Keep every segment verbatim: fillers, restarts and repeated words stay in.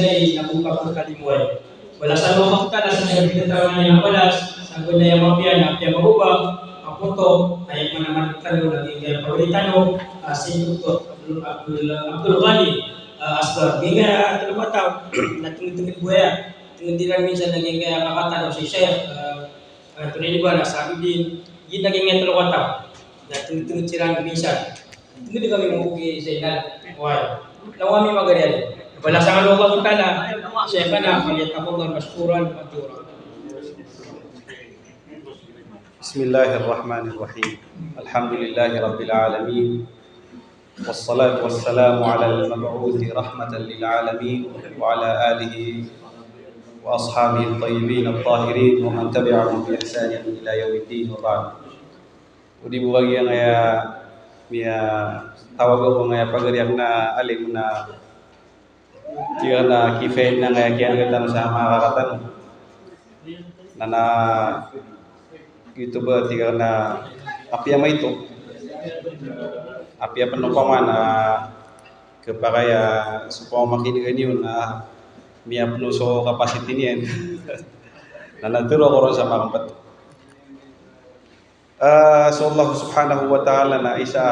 Ay, na bo kapagkalimoay. Balasan o Allah Ta'ala sa kaya pinatawanan niyan a balas, sa gona aya mapiya na apiya mababa, a poto, aya manaman tano na gingga aya pagari tano, a, si Doktor Abdul, Abdul, Abdul Ghani, a, Asgar. Gingga aya telo kataw, na tenged-tenged bo aya, tenged iran minsan na gingga aya kakatano si Sheikh, a, a, Tony Liban, a, Saduddin, gingga aya telo kataw, na tenged-tenged siran minsan. Hindi kami mabugi sa inal. Wala. Lawa mi magarian. Balasan o Allah Ta'ala. Shaykhana, falyatafaddal mashkuran ma'juran. بسم الله الرحمن الرحيم. الحمد لله رب العالمين. والصلاة والسلام على المبعوث رحمة للعالمين وعلى آله وأصحابه الطيبين الطاهرين ومن تبعهم بإحسان إلى يوم الدين وبعد. Odi bo kagiya ngaya miyatawag ako ngaya pagari akn a alim na tig akn a kifayed na ngaya kiyan'ga tano sa manga kaka tano. Na na giyoto ba tig akn a apiya maito. Apiya pn opama na khapakay a so pamamakin'ga niyo na miyapno so capacity niyan. Na na tero ako ron sa manga kmpt. Ah, so Allah Subhanahu wa Ta'ala na isa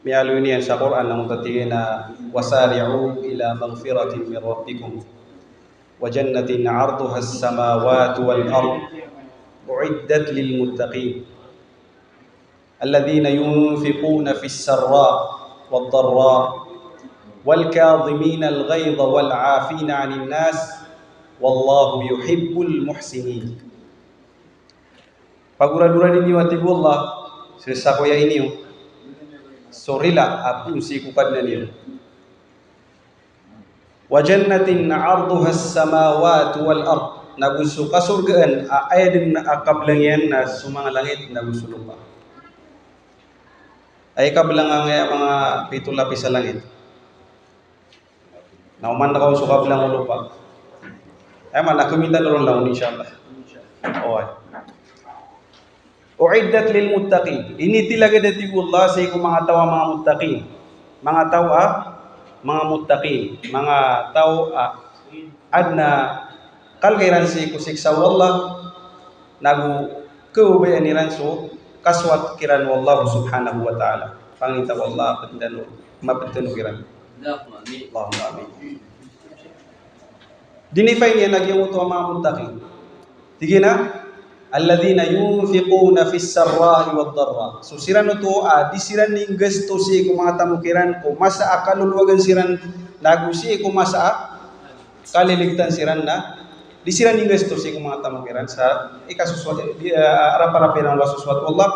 miyaaloy niyan sa Qur'an na giyangkoto a tig iyan a, "Wasari'u ila maghfiratin min rabbikum wa jannatin 'arduhas samawatu wal ard, u'iddat lil muttaqin, alladhina yunfiquna fis sarra'i wad darra'i, wal kadhiminal ghaidha wal 'afina 'anin nas, wallahu yuhibbul muhsinin." Pagoradoradi niyo, a tig o Allah, sii sa koyaini niyo so rila a poon sii ko Kadnan iyo. Wa jannatin 'arduhas samawatu wal ard. Nago so kasorgaan a aya dn a kablang iyan na so manga langit nago so lopa. Aya kablang angkaya manga pito lapis a langit. Na oman na kaon so kablang o lopa. Aya maana na kami tano ron langon, insha Allah. Oway. U'iddat lil muttaqin. Initilagad, a tig o Allah, sii ko manga taw a manga muttaqin. Manga taw a manga muttaqin. Manga taw a adn a kalk iran sii ko siksa o Allah, nago kababayaan iran so kasowat kiran o Allah Subhanahu wa Ta'ala. Pangni ta o Allah a pd tano, mapd tano kiran. Allahumma amin. Allahumma amin. Dinifine iyan a giyangkoto a manga muttaqin. Tig iyan a, "Alladhina yunfiquna fis sarra'i wad darra." So siran oto a di siran inggasto sii ko manga tamok iran ko masa a kalolowagan siran, nago sii ko masa a kaliligtan siran na di siran inggasto sii ko manga tamok iran sa ikasosowat, di, ah, arap-arap iran o kasosowat o Allah.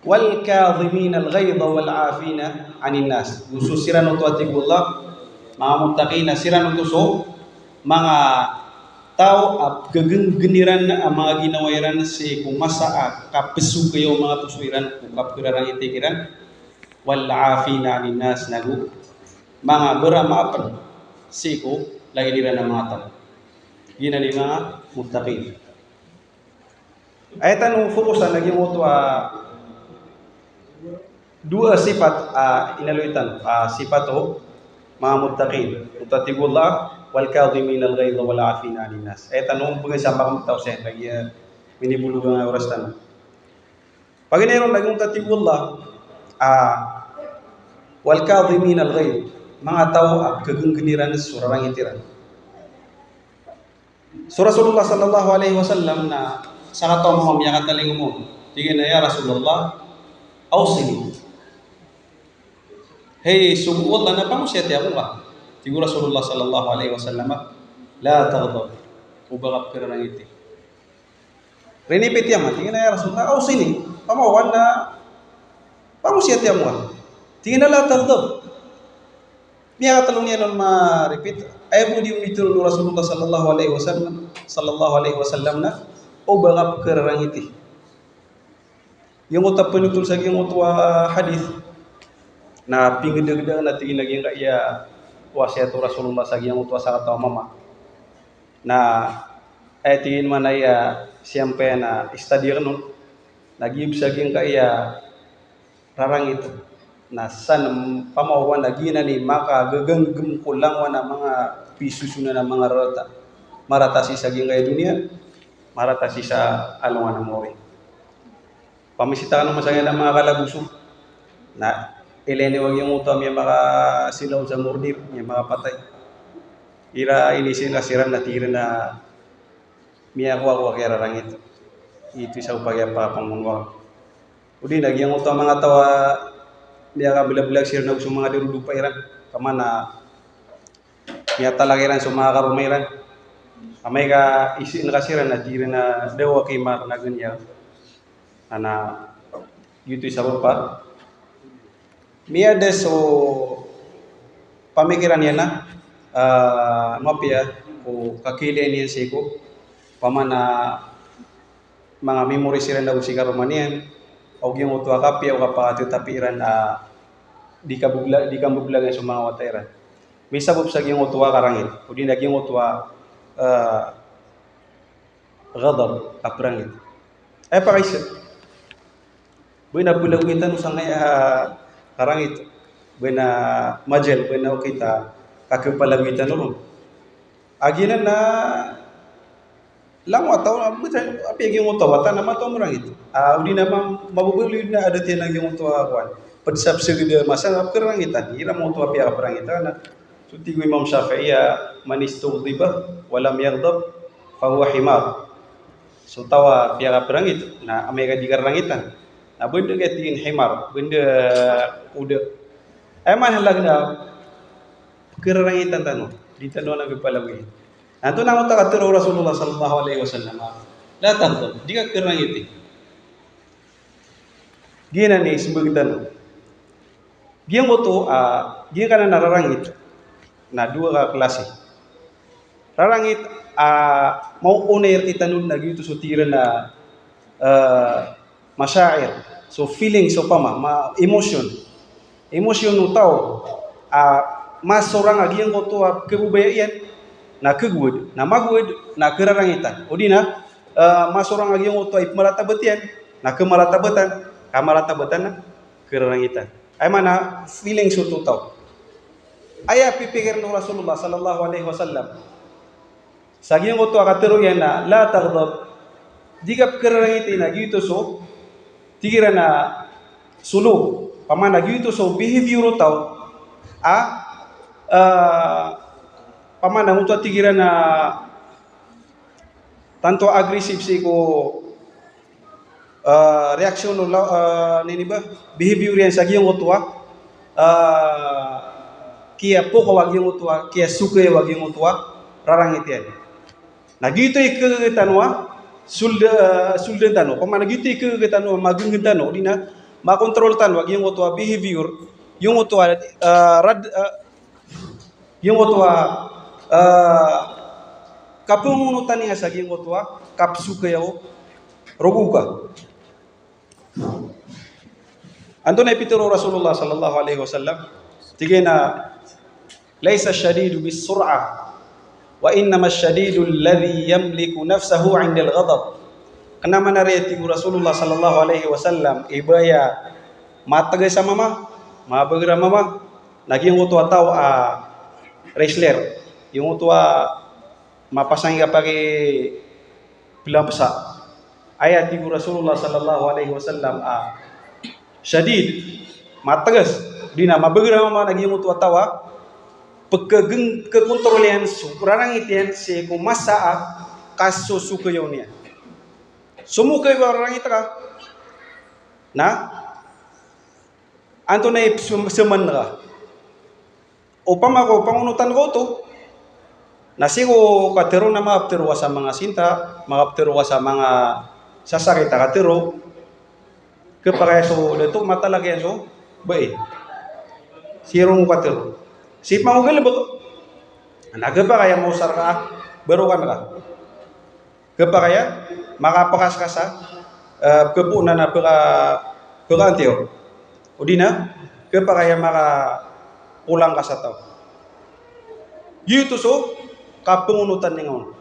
"Wal kadhiminal ghaidha wal 'afina 'anin nas." So siran oto, a tig o Allah, manga muttaqin na siran oto so manga taw a pgagnggnn iran a manga ginawa iran sii ko masa a kapsogoya o manga poso iran, ko kapkararangiti kiran. "Wal 'afina 'anin nas," nago manga bra maapn sii ko lagid iran a manga taw. Giyanan i manga muttaqin. Aya tano fokusan a giyangkoto a dowa a sipat a inaloy tano, a sipat o manga muttaqin. Oto a tig o Allah, "Wal kadhiminal ghaidha wal 'afina 'anin nas." Aya tano pngisa a manga taw sa lagid a minibolog angkaya oras tano. Paganay ron lagid oto a tig o Allah, a, "Wal kadhiminal ghaidh," manga taw a pgagnggnn iran so rarangit iran. So Rasulullah sallallahu alaihi wasallam na sakataw a mama a miyakatalingoma on. Tig iyan a, "Ya Rasulullah, awsini." Hay sogo o Allah, na pangosiyati ako ngka. Tig o Rasulullah sallallahu alaihi wasallam, "La taghdab." Oba ka pkhararangiti. Rinipit iyan man, tig iyan a, "Ya Rasulullah, awsini." Pamaowan na pangosiyati ako ngka. Tig iyan a, "La taghdab." Miyakatlo niyan on maripit. Aya bo di onitoron o Rasulullah sallallahu alaihi wasallam, sallallahu alaihi wasallam na oba ka pkhararangiti. Giyangkoto a pnotol sa giyangkoto a hadith na pingdagdag na tig iyan a giyangkaya wasiyat o Rasulullah sa giyangkoto a sakataw a mama. Na aya tig iyan man a aya siyampay na study akn on na giya bs a giyangkaya rarangit. Na san pamaowan a giyanan i makagaganggem ko langowan a manga pisosonan a manga rarata. Marata sii sa giyangkaya doniya, marata sii sa alongan a maori. Pamisita kano masangkaya a manga kalagoso. Na ilay niyo a giyangkoto a miyamakasilaw sa morder, miyamakapatay. Ira inisingka siran na tig iran a miyakowa ko a kiyararangit. Ito i sabap a kiyapakapangonowaan. Odi na giyangkoto a manga taw a miyakabelabelak siran ago so manga darodopa iran. Pamana miyatalak iran so manga karoma iran. Amay ka isiin ka siran na tig iran a da a kimaranagan iyan. Ana, giyoto i sabap a miyada so pamikiran iyan na, ah, mapiya ko kakiilay niyan sii ko pamana manga memories iran ago si karoma niyan, ago giyangkoto a kapiya o kapakatetapi iran a di kabebla-, di kambebelagan so manga wata iran. Misabap sa giyangkoto a karangit, odi na giyangkoto a, eh, ghadab, kaperangit. Aya pakaiza. Ba ina pelagoy tano sangkaya, ah, karangit. Ba ina majal, ba ina okit a kakepalagoy tano ron. A giyanan na langowan a taw, apiya giyangkoto a wata na mataw marangit. Ah, odi na ma-, mababaloy na adat iyan a giyangkoto a kowan. Ped sa peseged a masa a pekerangitan. Igira giyangkoto a piyakaperangitan na. So tig o Imam Shafi'i a, "Man istughdhiba wa lam yaghdab, fahuwa himar." So taw a piyakaperangit, na amay ka di kararangitan. Na benda ka tig iyan himar, benda kuda. Aya maana lagid a kararangitan tano, di tano anan kepalagoy. Na antonaa oto a katharo o Rasulullah sallallahu alaihi wasallam a, "La taghdab," di ka kararangiti. Giyanan i sembag tano. Giyangkoto, ah, giyangkanan a rarangit na dowa ka klasi. Rarangit, ah, maoona i rktano na giyoto so tig iran a, ah, mashair. So feeling, so pama, ma-, emotion. Emotion o taw, ah, masorang a giyangkoto a kababaya iyan na kagowad, na magowad na kararangitan. Odi na, ah, masorang a giyangkoto a ipmaratabat iyan na kamaratabetan, kamaratabetan na kararangitan. Aya maana feelings oto o taw. Aya pipikir o Rasulullah sallallahu alaihi wasallam sa giyangkoto a katharo iyan a la taghdab, di ka pekerarangiti na giyoto so, tig iran a suluk, pamana giyoto so behavior o taw a, ah, pamana oto a tig iran a tanto aggressive sii ko ah, reaction o la-, ah, nini ba, behavior iyan sa giyangkoto a, ah, kiyapokaw a giyangkoto a, kiyasokayaw a giyangkoto a rarangit iyan. Na giyoto i kagaga tano a, sold-, ah, soldan tano. Pamana giyoto i kagaga tano a, magenggen tano, odi na makontrol tano a giyangkoto a behavior, giyangkoto a, ah, rad-, ah, giyangkoto a, ah, kapengonotan iyan sa giyangkoto a kapsokayaw, rogo ka. Antonaa i pitharo o Rasulullah sallallahu alaihi wasallam? Tig iyan a, "Laysa ash-shadidu bis-sur'ah, wa innama ash-shadidu alladhi yamliku nafsahu 'inda al-ghadab." Kena a maana ron, tig o Rasulullah sallallahu alaihi wasallam, i ba aya mategas a mama, mabager a mama, na giyangkoto a taw a wrestler, giyangkoto a mapasang i kapakibelampesa. Aya tig o Rasulullah sallallahu alaihi wasallam a shadid, mategas, odi na mabager a mama na giyangkoto a taw a pekegeng-, kekontrol iyan so rarangit iyan sii ko masa a kasosokayaw niyan. Somokayaw a rarangit ka na antonaa i sem-, seman ka. Opama ko pangonotan ka oto, na sii ko katharo na makaptharo ka sa manga sinta, makaptharo ka sa manga sasakit a katharo, khapakay a so dato matalak iyan so bai. Sii ron ko katharo. Sii pman ko galebek, na khapakay a maosar ka, barokan ka. Khapakay a makapekas ka sa, eh, khapoon a peka-, pekaantiyo. Odi na, khapakay a makapolang ka sa taw. Giyoto so kapengonotan iyan on.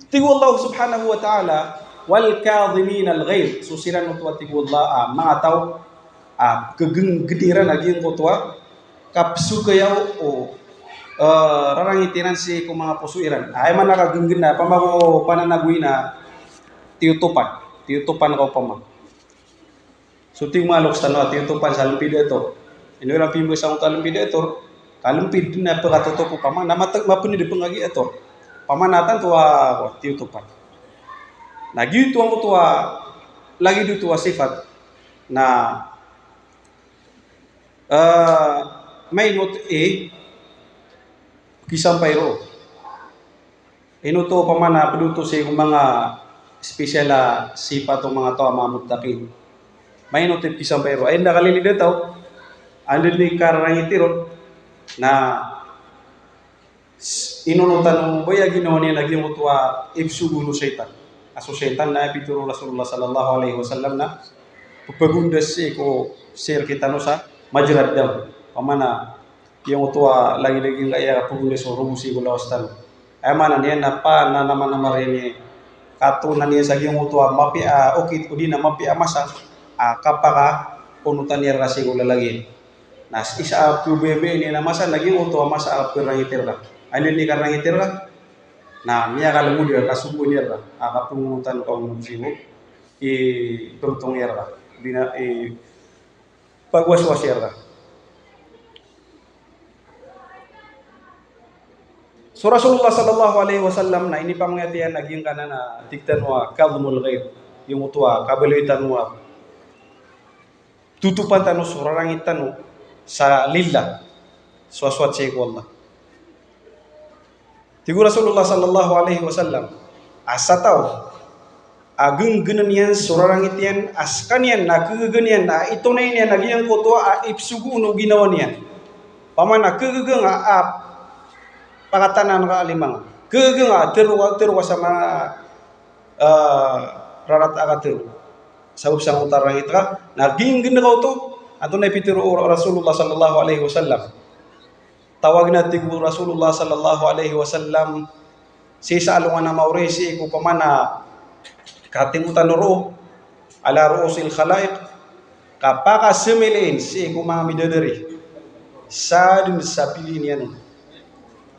Tig o Allah subhanahu wa ta'ala, "Wal kadhiminal ghaidh." So siran oto a tig o Allah a manga taw a, kegenggen iran a giyangkoto a kapsokayaw o, eh, rarangit iran sii ko manga poso iran. Aya maana ka genggen na, pama ko pananagoy na tiyotopan. Tiyotopan ka opama. So, tig o manga loks tano a tiyotopan sa lempid a etor. Ino iran pimbasa angkoto a lempid a etor? Ka lempid na pekatotop opama na mate-, mapened a pengagi a etor. Opama na tanto a, wa, tiyotopan. Na giyoto angkoto a, lagid oto a sifat. Na, eh, mainot i kisampay roo. Ino oto opama na ped oto sii ko manga special a sipat o manga taw a manga muttaqin. Mainot i kisampay roo. Aya anda kalilid a taw, anda dn i kararangiti ron, na s-, inonotan o ba aya ginawa niyan a giyangkoto a ipsogo o shaytan. A so shaytan na pitharo o Rasulullah sallallahu alaihi wasallam na pepagondas sii ko sii rkitano sa majrad dam. Opama na giyangkoto a lagilaging ka aya pagondas o rogo sii ko lawas tano. Aya maana niyan na pananamanamar iyan i katonan iyan sa giyangkoto a mapiya a okit odi na mapiya a masa a kapakaonotan iyan rka sii ko lalagid. Na isa a pkhababayai niyan a masa na giyangkoto a masa a pkharangiti rka. Anda dn i karangiti rka na miyakalmod iyan, kasogoan iyan rka a kapangonotan ka on sii ko i tongtong iyan rka. Odi na i pagwaswas iyan rka. So Rasulullah sallallahu alaihi wasallam na inipamangati iyan a giyangkanan a tig tano a kadhmul ghaidh, giyangkoto a kabaloy tano a totopan tano so rarangit tano sa lillah, so aswat sii ko Allah. Tig o Rasulullah sallallahu alaihi wasallam, a sa taw a genggenen iyan so rarangit iyan a sekaniyan na kegaga niyan na itonay niyan a giyangkoto a ipsogoon o ginawa niyan. Opama na kegaga nga a pakatanan ka a lima nga, kegaga nga a tero, tero ka sa manga ah, rarata a katero. Sabap sangkoto a rarangit ka, na ginggen ka oto, antonaa i pitharo o Rasulullah sallallahu alaihi wasallam? Tawagen a tig o Rasulullah sallallahu alaihi wasallam, sii sa alongan a maori sii ko opama na katimotan o roo, ala ru'usil khalaiq, kapakasemiliin sii ko manga midadari. Sa den sa piliin iyan on.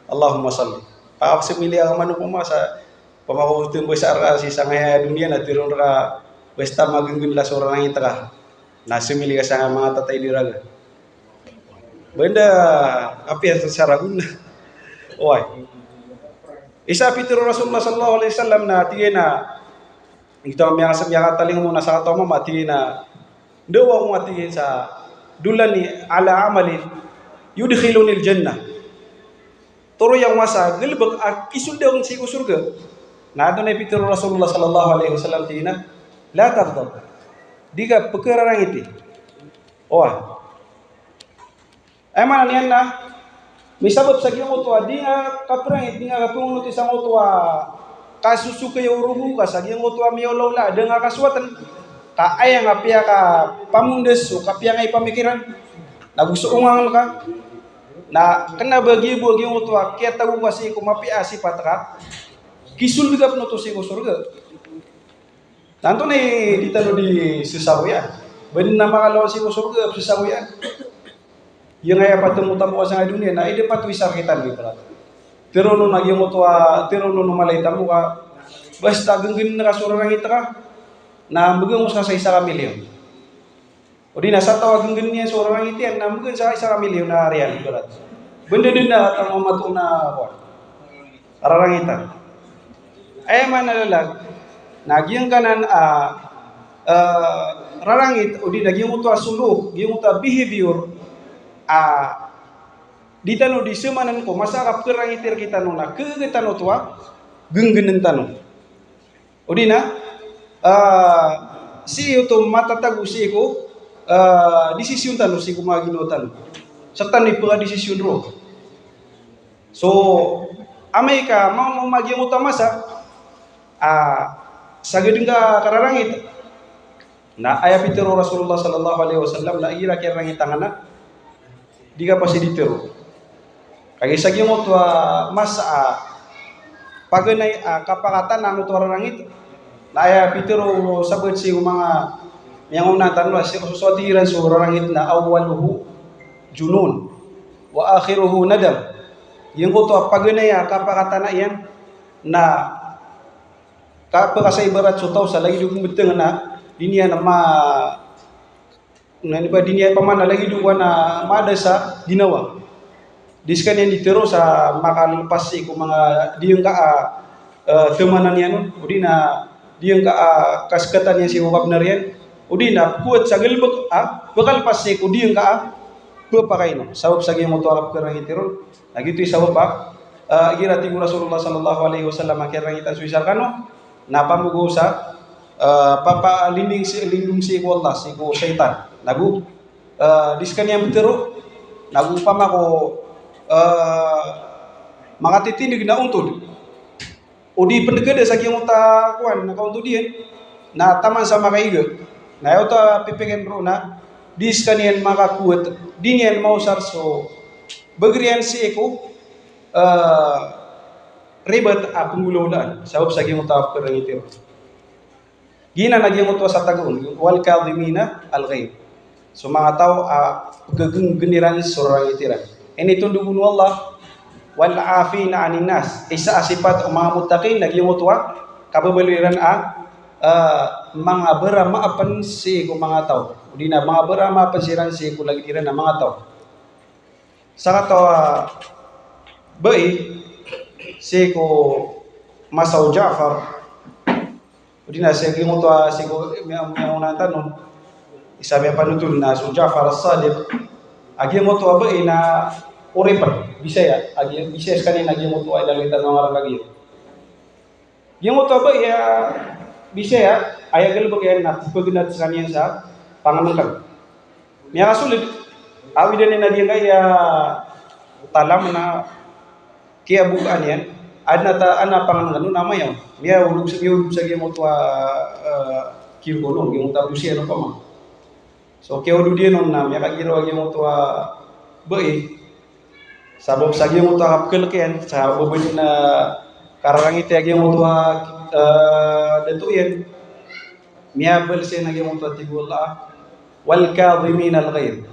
Allahumma salli. Pakasemili a mano ko masa, pamako tembes arka sii sangkaya doniya na tiron rka, basta magenggen la so rarangit ka. Na semili ka sangkaya manga tatay di raga. Benda apiya sa ragon. Oway. Isa a pitharo o Rasulullah sallallahu alaihi wasallam na tig iyan a, ito a miyaka-, miyakatalingoma na sakataw a mama, tig iyan a, ndaw ako nga tig iyan sa, dullani ala amalin yudkhilunil jannah. Toroya ako nga sa galebek a kisold akn sii ko sorga. Na antonaa i pitharo o Rasulullah sallallahu alaihi wasallam, tig iyan a, la taghdab. Di ka pkhararangiti. Oway. Aya maana niyan na misabap sa giyangkoto a di nga kaprangit, di nga kapangonoti sangkoto a kasosokayaw o rogo ka sa giyangkoto a miyaolaola a da nga kasowaten. Ka aya nga piyakamamondis o kapiya nga ipamikiran na go so ongangen ka na kena ba giya bo a giyangkoto a kiyatago ka sii ko mapiya a sipat ka, kisold ka pn oto sii ko sorga. Na antonaa i di tano di sesaroyan? Ba di na makalawan sii ko sorga a sesaroyan? Aya nga aya patemotamo ka sangkaya doniya na aya di patoisa rkitano ibarat. Tero on a giyangkoto a, tero on o mala i tamo ka, basta genggenen ka so rarangit ka, na mbegan ko sa isa ka milyon. Odi na sa taw a genggenen iyan so rarangit iyan na mbegan sa isa ka milyon a riyal ibarat. Benda den a taw a matoon a, kowan, rarangitan. Aya maana lalag na giyangkanan a, eh, rarangit, odi na giyangkoto a suluk, giyangkoto a behavior a di tano di semanan ko masa a kapkhararangiti rkitano na kegaga tano oto a genggenen tano. Odi na, ah, sii oto matatago sii ko, ah, desisyon tano sii ko manga ginawa tano. Sktano i pkadesisyon roo. So amay ka ma-, ma-, mama giyangkoto a masa, ah, sagad ngka kararangit. Na aya pitharo o Rasulullah sallallahu alaihi wasallam na igira kiyarangit angka na di ka pasi di tero. Kagiya sa giyangkoto a masa a paganay a kapakatana angkoto a rarangit. Na aya pitharo o sabaad sii ko manga Miyangaona tano a sii ko so, so tig iran so rarangit na, "Awwaluhu junun, wa akhiruhu nadam." Giyangkoto a paganay a kapakatana iyan na kapakasaibarat so taw sa lagid o pmbtng na di niyan ma-, na di ba, di niyan pamana lagid o kowan a maada sa ginawa. Di skaniyan di tero sa makalpas sii ko manga diyangka a, eh, tamanan iyan on, odi na diyangka a kaskatan iyan sii ko kabnar iyan, odi na kowan sa galbk a pkalpas sii ko diyangka a pphakaino. Sabap sa giyangkoto a kapkharangiti ron. Na giyoto i sabap a, eh, igira tig o Rasulullah sallallahu alaihi wasallam a kiyarangitan so isa rkano na pamogaw sa, eh, papa-, linding sii, linding sii ko Allah sii ko shaitan. Nago, eh, di skaniyan ptero, nago opama ko, eh, makatitindg na ontod, odi pndgada sa giyangkoto a kowan na kaontod iyan, na taman sa makaiga. Na giyoto a pipikir ron na di skaniyan makakowan, di niyan maosar so bagr iyan sii ko, eh, ribat a pnggolawlaan. Sabap sa giyangkoto a kapkharangiti ron. Giyanan a giyangkoto a satagoon, wal kadhiminal ghaidh. So manga taw a pggnggn iran so rarangit iran. Initondog o Allah, wal afina anin nas. Isa a sipat o manga muttaqin na giyangkoto a kababaloy iran a, eh, manga baramaapn sii ko manga taw. Odi na manga baramaapn siran sii ko lagid iran a manga taw. Sakataw a bai sii ko masa o Ja'far, odi na sii giyangkoto a sii ko miya-, miyangaona tano, isa a miyapanotol na so Ja'far as-Sadiq. A giyangkoto a bai na oripn, Bisaya, a giya, Bisaya skaniyan a giyangkoto a ilalaw tano a ngaran kagiya. Giyangkoto a bai a Bisaya, aya galbk iyan na ppagnat skaniyan sa pangnngkn. Miyakasold, awidan iyan a giyangkaya talam na kiyabokaan iyan, adn a ta-, adn a pangnngkn on na maya on. Miyaolog sa, miyaolog sa giyangkoto a, eh, kiyokono, giyangkoto a bosi iyan opama. So kiyaodod iyan on na miyakagiraw a giyangkoto a bai. Sabap sa giyangkoto a kapkhalk iyan, sa ba badn a kararangiti a giyangkoto a, eh, dato iyan. Miyabaloy siyan a giyangkoto a tig o Allah, wal kadhiminal ghaidh.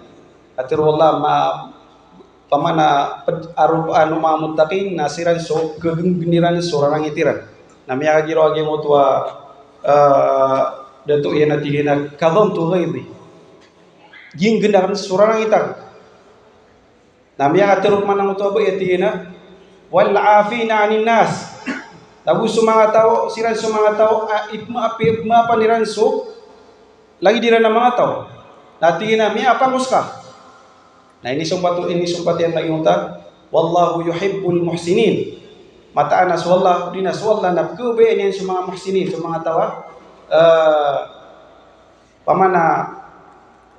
A tig o Allah, ma-, pamana pd-, a ropaan o manga muttaqin na siran so pggnggn iran so rarangit iran. Na miyakagiraw a giyangkoto a, eh, dato iyan a tig iyan a kadhamtu ghaidhi. Ginggn akn so rarangit akn. Na miyakatharo pman angkoto a bai a tig iyan a, wal afina anin nas. Nago so manga taw, siran so manga taw a ipmaapi, ipmaapan iran so lagid iran a manga taw. Na tig iyan a miyaapan ko ska. Na inisompat, inisompat iyan lagid oto a, wallahu yuhibbul muhsinin. Mataan a so Allah, odi na so Allah na pkhababayaan iyan so manga muhsinin, so manga taw a, eh, pamana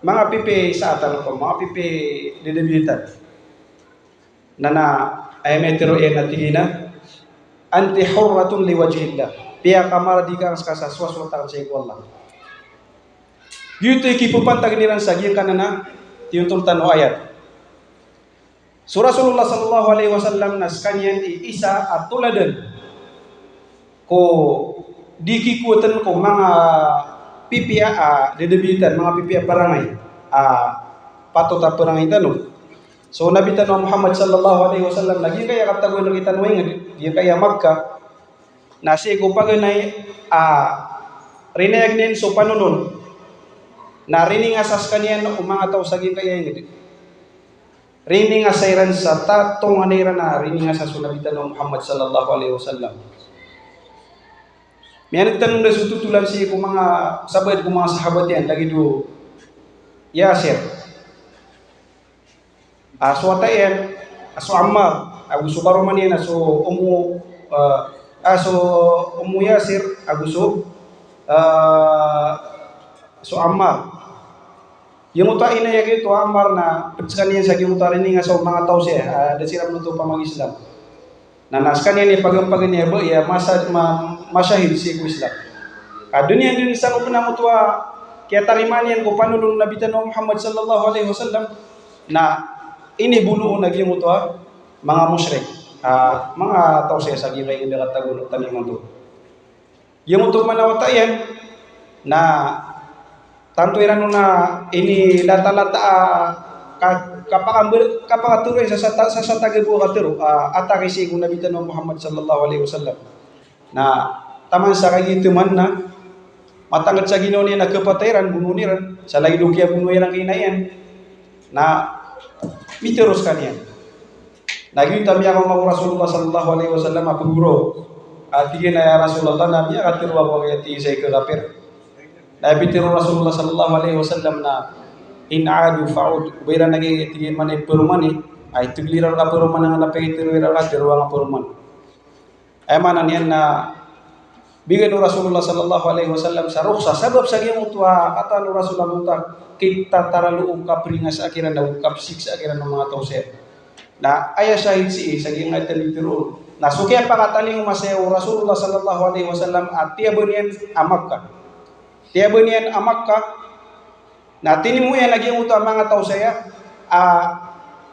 manga pipiya i saatan, opama manga pipiya i dadabiatan. Na, na aya mitharo iyan na tig iyan a, anti hurratun liwajhillah. Piyakamaradi ka ska sa soasoat akn sii ko Allah. Giyoto i kipapantag iran sa giyangkanan a tiyontol tano a ayat. So Rasulullah sallallahu alaihi wasallam na skaniyan i isa a toladan ko di kikowatan ko manga pipiya a dadabiatan, manga pipiya a parangay a patot a parangay tano. So Nabi tano a Muhammad sallallahu alaihi wasallam na giyangkaya katagoan rktano a ingd, giyangkaya Makkah, na sii ko paganay a rinayag niyan so panolon, na riningasa skaniyan o manga taw sa giyangkaya ingd. Riningasa iran sa tatonganay iran a riningasa so Nabi tano a Muhammad sallallahu alaihi wasallam. Miyan'g tano dn so totolan sii ko manga sabaad ko manga sahabat iyan, lagid o Yasir. A so wata iyan a so Ammar, ago so karoma niyan a so Ummu, eh, a so Ummu Yasir, ago so, eh, so Ammar. Giyangkoto a ina iyan giyoto a Ammar na pd skaniyan sa giyangkoto a riningasa o manga taw sii, ah, da siran oto pamag-Islam. Na, na skaniyan i pagampagan iyan a bai a masa-, ma-, mashahid sii ko Islam. Ka da niyan dn sangkopan angkoto a kiyatarimaan iyan ko panolon o Nabi tano a Muhammad sallallahu alaihi wasallam, na inibono on a giyangkoto a manga mushrik. Ah, manga taw sii sa giyangkaya katagoan o tano imanto. Giyangkoto man a wata iyan na Tanto iran on na inilata-lata a ka-, kapakambal-, kapakatero iyan sa sata-, sa satagabo a katero a atake sii ko Nabi tano a Muhammad sallallahu alaihi wasallam. Na taman sa kagiya taman na matangked sa ginawa niyan na kapatay iran, bonoon iran, sa lagid o kiyabono iran ki ina iyan. Na mitero sekaniyan. Na giyoto a miyakaoma ko Rasulullah sallallahu alaihi wasallam a pegoro. A tig iyan a, "Ya Rasulullah, na miyakatero ako," tig iyan, "sa ikakapir." Na aya pitero o Rasulullah sallallahu alaihi wasallam na, "In adu fa'ud." O ba iran lagid, tig iyan, maana i peroman i, ay, tegel iran reka peroman angkanan a pitero iran reka, tero angka peroman. Aya maana niyan na bigan o Rasulullah sallallahu alaihi wasallam sa ruksa, sabap sa giyangkoto a katawan o Rasulullah a giyangkoto a kitataralo o kapringasaa kiran ago kapsiksaa kiran o manga taw saya. Na aya shahid sii sa giyangkaya titero. Na so kiyapakatalingoma saya o Rasulullah sallallahu alaihi wasallam a tiyaben iyan a Makkah. Tiyaben iyan a Makkah, na tinimo iyan a giyangkoto a manga taw saya, a,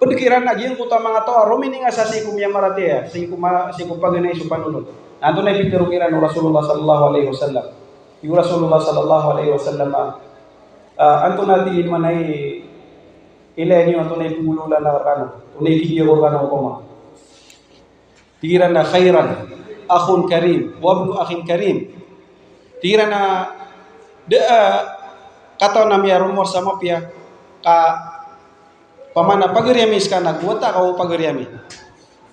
ped kiran a giyangkoto a manga taw a romininga sa sii ko miyamaratiyaya, sii ko ma-, sii ko paganay so panolon. Na antonaa i pitero kiran o Rasulullah sallallahu alaihi wasallam? Tig o Rasulullah sallallahu alaihi wasallam a, a, antonaa, tig iyan, maana i, ilaya niyo antonaa i pengolawlaan akn rkano, antonaa i kidiya ko rkano, opama. Tig iran a, "Khairan, akhun karim, wa ibnu akhin karim." Tig iran a, da, a, katawan ami a rowar sa mapiya, ka, opama na pagari ami seka na go wata ka o pagari ami.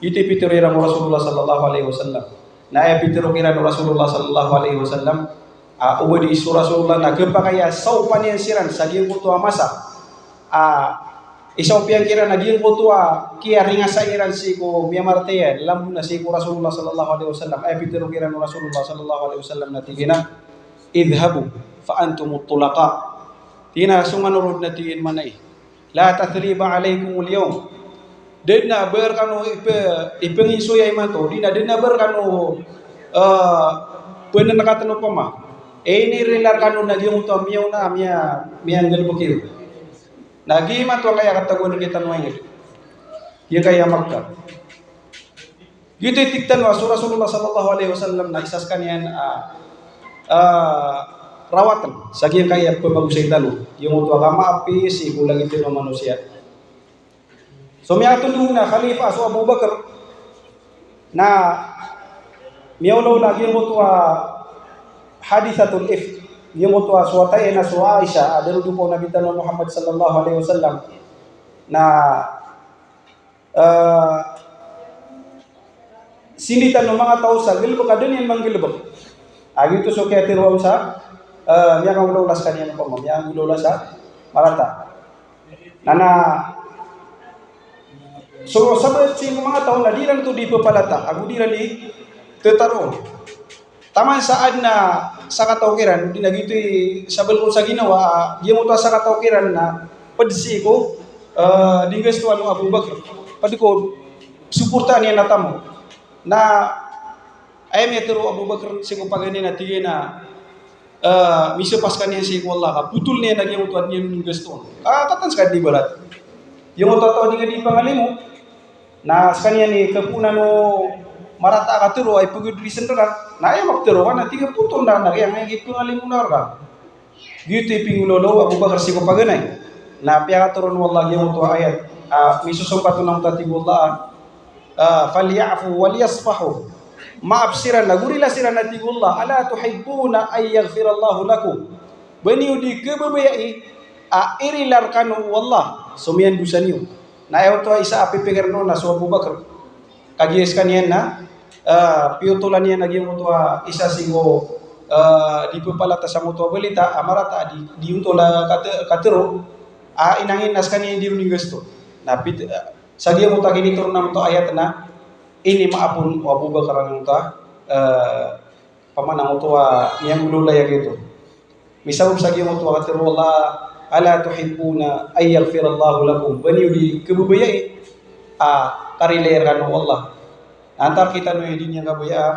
Giyoto i pitero iran ko Rasulullah sallallahu alaihi wasallam. Na aya pitero kiran o Rasulullah sallallahu alaihi wasallam, a, o ba di so Rasulullah na kepakay a saopan iyan siran sa giyangkoto a masa. A, isaop iyan kiran a giyangkoto a kiyaringasa iran sii ko miyamaratiyaya, lambona sii ko Rasulullah sallallahu alaihi wasallam. Aya pitero kiran o Rasulullah sallallahu alaihi wasallam na tig iyan a, "Idhhabu fa antumut tulaqa." Tig iyan a, "Song kano roo," na tig iyan, maana i, "la tathriba alaikumul yawm." Da den a ba rkano ipe-, ipenginsoya imanto, di na, da den a ba rkano, e, penenekatn opama. E, inirila rkano na giyangkoto a miyaona, miya-, miyanggalebek iyo. Na giyoto a kaya katagoan kita no inged. Giyangkaya Makkah. Giyoto i tig tano a so Rasulullah sallallahu alaihi wasallam na isa sekaniyan a, a, rawatan sa giyangkaya pepagosay tano. Giyangkoto a kamaapi sii ko lagid tano a manosiya. So miyatondog na khalifa so Abu Bakr na miyaolaola giyangkoto a hadithatul ifk, giyangkoto a so wata iyan a so Aisha a darodopa o Nabi tano a Muhammad sallallahu alaihi wasallam na, e, sinditan o manga taw sa galebek a da niyan manggalebek. A giyoto so kiyatero on sa, e, miyakaolaola sekaniyan ko ma-, miyakaolaola sa marata. Na, na, so sabaad sii ko manga taw na di iran oto di pepalata, ago di iran di tetaroon. Taman sa aden a sakataw kiran, di na giyoto i sabal ko sa ginawa, giyangkoto a sakataw kiran na ped sii ko, e, di nggastoan o Abu Bakr. Ped ko suportaan iyan a tamok. Na aya miyatero o Abu Bakr sii ko paganay na tig iyan a, e, misopa sekaniyan sii ko Allah ka potol niyan a giyangkoto a di niyan nggastoon. A, katan sekaniyan di barat. Giyangkoto a taw a di ngka di pangalimo. Na sekaniyan i kapoonan o marata a katero a ipegedrisen rka. Na aya makatero ka na tig iyan a potol na, na giyangkai a ipengalimonaan rka. Giyoto i pingolawla o Abu Bakr sii ko paganay. Na piyakatero o Allah giyangkoto a ayat a misosompat on angkoto a tig o Allah a, a, "Falya'fu walyasfahu." Maap siran, na gorila siran a tig o Allah, "Ala tuhibbuna an yaghfirallahu lakum?" Ba niyo di kababayai a irila rkano o Allah so miyandosa niyo? Na aya oto a isa a pipikir on na so Abu Bakr. Kagiya sekaniyan na, e, piyotolan iyan a giyangkoto a isa sii ko, e, di pepalata sangkoto a balita a marata a di, di ontola kate-, katero, a inangin na sekaniyan di ron inggasto. Na pit-, e, sa giyangkoto a kinitoron angkoto a ayat na inimaap on o Abu Bakr angkoto a, e, Pamana oto a miyangolawla a giyoto. Misabap sa giyoto a katero o Allah, "Ala tuhibbuna an yaghfirallahu lakum?" Ba niyo di kababayai a karilai rkano o Allah? Antaa rektano i di niyan kabaya a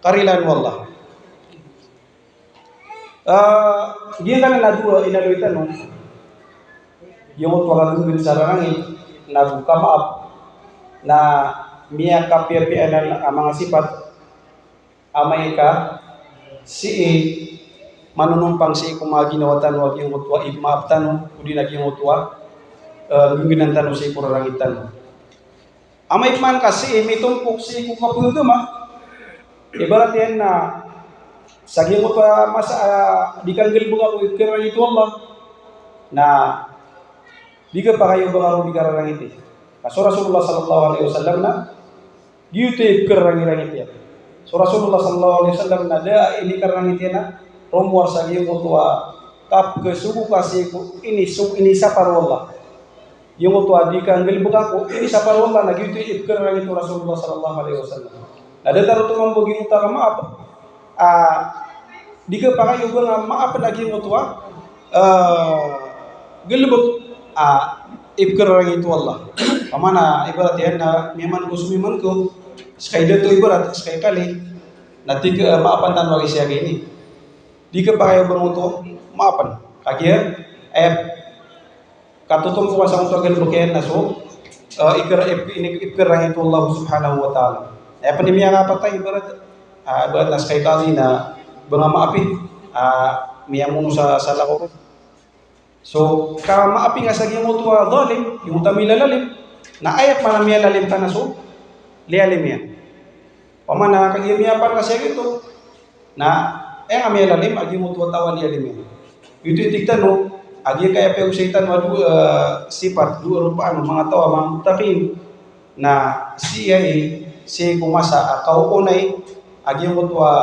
karilaan o Allah? Ah, giyangkanan a dowa inaloy tano. Giyoto a kagenggel sa rarangit, na go kamaap, na miyakapiyapiya anan a manga sipat, amay ka sii manonompang sii ko manga ginawa tano a giyangkoto a ipmaap tano, odi na giyangkoto a, eh, nggngganan tano sii ko rarangit tano. Amay pman ka sii mitompok sii ko kapagagama, ibarat iyan na sa giyangkoto a masa, ah, di ka nggalbka ko ipkhararangit o Allah, na di ka pakay o ba ka ron di kararangiti. Ka so Rasulullah sallallahu alaihi wasallam na giyoto i ipkhararangit iyan. So Rasulullah sallallahu alaihi wasallam na da a inikararangit iyan a romowar sa giyangkoto a kapkhasogo ka sii ko ini, so, inisapar o Allah. Giyangkoto a di ka nggalbka ko inisapar o Allah na giyoto i ipkhararangit o Rasulullah sallallahu alaihi wasallam. Na datar oto mambo giyangkoto a kamaap, ah, di ka pakay o ba nga maap na giyangkoto a, ah, galbk, ah, ipkhararangit o Allah. Pamana ibarat iyan na miyaman ko so miyaman ko, ska i dato ibarat, ska i kali, na di ka, ah, maapan tano a gii sa gii ini. Di ka pakay o ba nga oto maapan. Kagiya, eh, katotompok sa oto a galbk iyan na so, eh, ipkhar-, ip-, ini, ipkhararangit o Allah subhanahu wa ta'ala. Eh, pn i miyakapatay ibarat, ah, ibarat na ska i kali na ba nga maapi, ah, miyamono sa, sa lakaw ron. So, ka maapi nga sa giyangkoto a zalim, giyangkoto a milalalim, na aya pman a miyalalim ka na so liyalim iyan. Pamana kagiya miyapan ka sa gioto, na aya nga miyalalim a giyangkoto a taw a liyalim iyan. Gioto i tig tano a giyangkaya piyagosay tano a dowa, eh, sipat, dowa ropaan o manga taw a manga muttaqin. Na sii, sii ko masa a kaoonay a giyangkoto a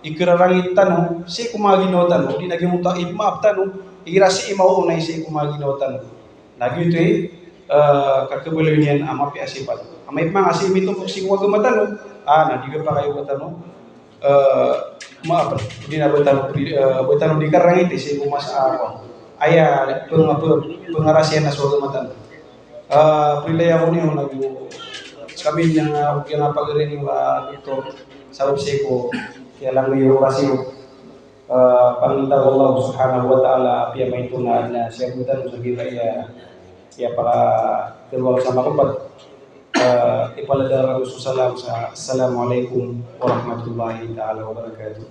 ikhararangit tano sii ko manga ginawa tano, odi na giyangkoto a ipmaap tano igira sii maoonay sii ko manga ginawa tano. Na giyoto i, eh, kakhabaloy niyan a mapiya a sipat. Amay pman ka sii mitompok sii ko agama tano, ah, na di ka pakay o ba tano, eh, maap, odi na ba tano pri-, eh, ba tano di kararangiti sii ko masa a, aya png-, png-, pngarasiya na so agama tano. Ah, prilaya ko niyo na go, kami niyan, ah, giyangkaya pagari niyo, ah, doktor, sabap sii ko kiyalangoy o orasiyo. Ah, pangninta ko Allah subhanahu wa ta'ala, apiya maito na, na siyagotan o sa giyangkaya, aya pakatharo sa makopat. Ah, ipaladaran ko so salam sa, Assalamu alaikum warahmatullahi ta'ala wabarakatuh.